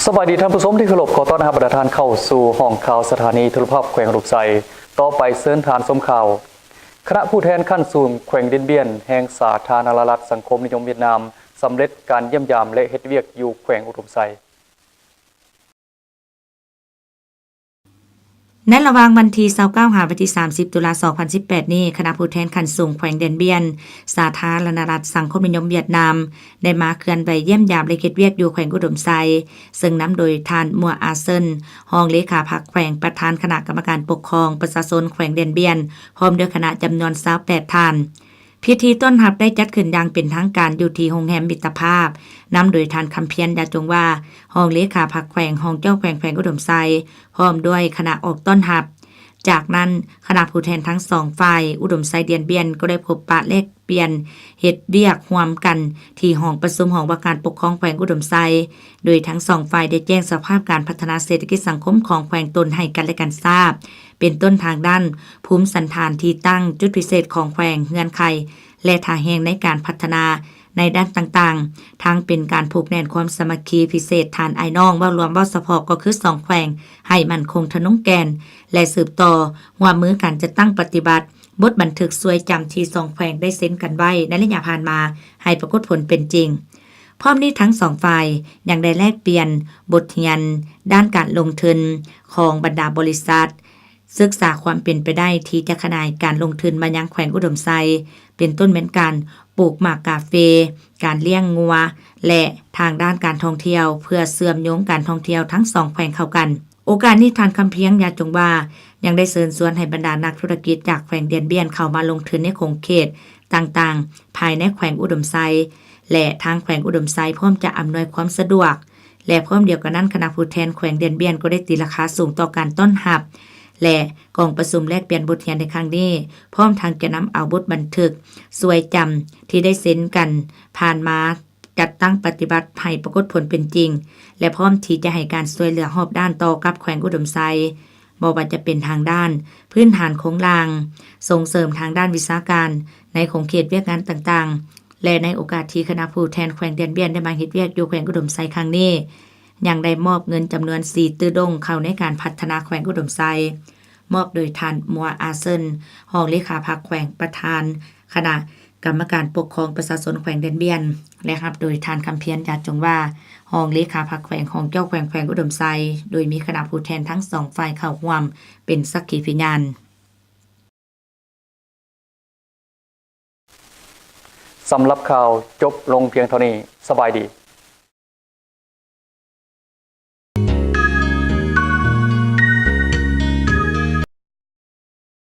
ສະບາຍດີທ່ານຜູ້ຊົມທີ່ເຄົາລົບ, ຂໍຕ້ອນຮັບບັນດາທ່ານເຂົ້າສູ່ຫ້ອງຂ່າວສະຖານີໂທລະພາບແຂວງອຸດົມໄຊ. ຕໍ່ໄປເຊີນທ່ານຊົມຂ່າວ. ຄະນະຜູ້ແທນຂັ້ນສູງແຂວງດຽນບຽນ ແຫ່ງສາທາລະນະລັດສັງຄົມນິຍົມຫວຽດນາມ ສຳເລັດການຢ້ຽມຢາມ ແລະ ເຮັດວຽກຢູ່ແຂວງອຸດົມໄຊ. ໃນລະຫວ່າງວັນທີຊາວເກົ້າ ຫາວັນທີສາມສິບ ຕຸລາ ສອງພັນສິບແປດນີ້, ຄະນະຜູ້ແທນຂັ້ນສູງແຂວງດຽນບຽນ ສາທາລະນະລັດສັງຄົມນິຍົມຫວຽດນາມ ໄດ້ມາເຄື່ອນໄຫວຢ້ຽມຢາມ ແລະ ເຮັດວຽກຢູ່ແຂວງອຸດົມໄຊ, ເຊິ່ງນຳໂດຍທ່ານ ມົວ ອາເຊີນ ຮອງເລຂາພັກແຂວງ, ປະທານຄະນະກຳມະການປົກຄອງປະຊາຊົນແຂວງດຽນບຽນ, ພ້ອມດ້ວຍຄະນະຈຳນວນຊາວແປດທ່ານ. ພິທີຕ້ອນຮັບໄດ້ຈັດຂຶ້ນຢ່າງເປັນທາງການຢູ່ທີ່ໂຮງແຮມມິດຕະພາບ, ນຳໂດຍທ່ານ ຄຳພຽນ ຢາຈົງວາ, ຮອງເລຂາພັກແຂວງ, ຮອງເຈົ້າແຂວງແຂວງອຸດົມໄຊ, ພ້ອມດ້ວຍຄະນະອອກຕ້ອນຮັບ. ຈາກນັ້ນ, ຄະນະຜູ້ແທນທັງສອງຝ່າຍ, ອຸດົມໄຊ, ດຽນບຽນ, ກໍໄດ້ພົບປະແລກປ່ຽນເຮັດວຽກຮ່ວມກັນທີ່ຫ້ອງປະຊຸມຫ້ອງວ່າການປົກຄອງແຂວງອຸດົມໄຊ, ໂດຍທັງສອງຝ່າຍໄດ້ແຈ້ງສະພາບການພັດທະນາເສດຖະກິດສັງຄົມຂອງແຂວງຕົນໃຫ້ກັນ ແລະ ກັນຊາບ, ເປັນຕົ້ນທາງດ້ານພູມສັນຖານທີ່ຕັ້ງ, ຈຸດພິເສດຂອງແຂວງ, ເງື່ອນໄຂ ແລະ ທ່າແຮງໃນການພັດທະນາໃນດ້ານຕ່າງໆ, ທັງເປັນການຜູກແໜ້ນຄວາມສາມັກຄີພິເສດທ່ານອ້າຍນ້ອງ, ເວົ້າລວມ, ເວົ້າສະເພາະກໍຄືສອງແຂວງໃຫ້ໝັ້ນຄົງທະນົງແກ່ນ ແລະ ສືບຕໍ່ຮ່ວມມືກັນຈັດຕັ້ງປະຕິບັດ ບົດບັນທຶກຊ່ວຍຈຳທີ່ສອງແຂວງໄດ້ເຊັນກັນໄວ້ໃນໄລຍະຜ່ານມາໃຫ້ປາກົດຜົນເປັນຈິງ. ພ້ອມນີ້ທັງສອງຝ່າຍຍັງໄດ້ແລກປ່ຽນບົດຮຽນດ້ານການລົງທຶນຂອງບັນດາບໍລິສັດ, ສຶກສາຄວາມເປັນໄປໄດ້ທີ່ຈະຂະຫຍາຍການລົງທຶນມາຍັງແຂວງອຸດົມໄຊ, ເປັນຕົ້ນແມ່ນການປູກໝາກກາເຟ, ການລ້ຽງງົວ ແລະ ທາງດ້ານການທ່ອງທ່ຽວ ເພື່ອເຊື່ອມໂຍງການທ່ອງທ່ຽວທັງສອງແຂວງເຂົ້າກັນ. ໂອກາດນີ້ທ່ານ ຄຳພຽນ ຢາຈົງວາ ຍັງໄດ້ເຊີນຊວນໃຫ້ບັນດານັກທຸລະກິດຈາກແຂວງດຽນບຽນເຂົ້າມາລົງທຶນໃນຂົງເຂດຕ່າງໆ ພາຍໃນແຂວງອຸດົມໄຊ ແລະ ທາງແຂວງອຸດົມໄຊພ້ອມຈະອຳນວຍຄວາມສະດວກ ແລະ ພ້ອມດຽວກັນນັ້ນ ຄະນະຜູ້ແທນແຂວງດຽນບຽນກໍໄດ້ຕີລາຄາສູງຕໍ່ການຕ້ອນຮັບ ແລະ ກອງປະຊຸມແລກປ່ຽນບົດຮຽນໃນຄັ້ງນີ້, ພ້ອມທັງຈະນຳເອົາບົດບັນທຶກຊ່ວຍຈຳທີ່ໄດ້ເຊັນກັນຜ່ານມາ ຈັດຕັ້ງປະຕິບັດໃຫ້ປາກົດຜົນເປັນຈິງ ແລະ ພ້ອມທີ່ຈະໃຫ້ການຊ່ວຍເຫຼືອຮອບດ້ານຕໍ່ກັບແຂວງອຸດົມໄຊ, ບໍ່ວ່າຈະເປັນທາງດ້ານພື້ນຖານໂຄງລ່າງ, ສົ່ງເສີມທາງດ້ານວິຊາການໃນຂົງເຂດວຽກງານຕ່າງໆ ແລະ ໃນໂອກາດທີ່ຄະນະຜູ້ແທນແຂວງດຽນບຽນໄດ້ມາເຮັດວຽກຢູ່ແຂວງອຸດົມໄຊຄັ້ງນີ້, ຍັງໄດ້ມອບເງິນຈຳນວນສີ່ຕື້ດົງເຂົ້າໃນການພັດທະນາແຂວງອຸດົມໄຊ, ມອບໂດຍທ່ານ ມົວ ອາເຊີນ ຮອງເລຂາພັກແຂວງ, ປະທານຄະນະ ກຳມະການປົກຄອງປະຊາຊົນແຂວງດຽນບຽນ ແລະ ຮັບໂດຍທ່ານ ຄຳພຽນ ຢາຈົງວາ, ຮອງເລຂາພັກແຂວງ, ຮອງເຈົ້າແຂວງແຂວງອຸດົມໄຊ, ໂດຍມີຄະນະຜູ້ແທນທັງສອງຝ່າຍເຂົ້າຮ່ວມເປັນສັກຂີພະຍານ. ສຳລັບຂ່າວຈົບລົງພຽງເທົ່ານີ້. ສະບາຍດີ.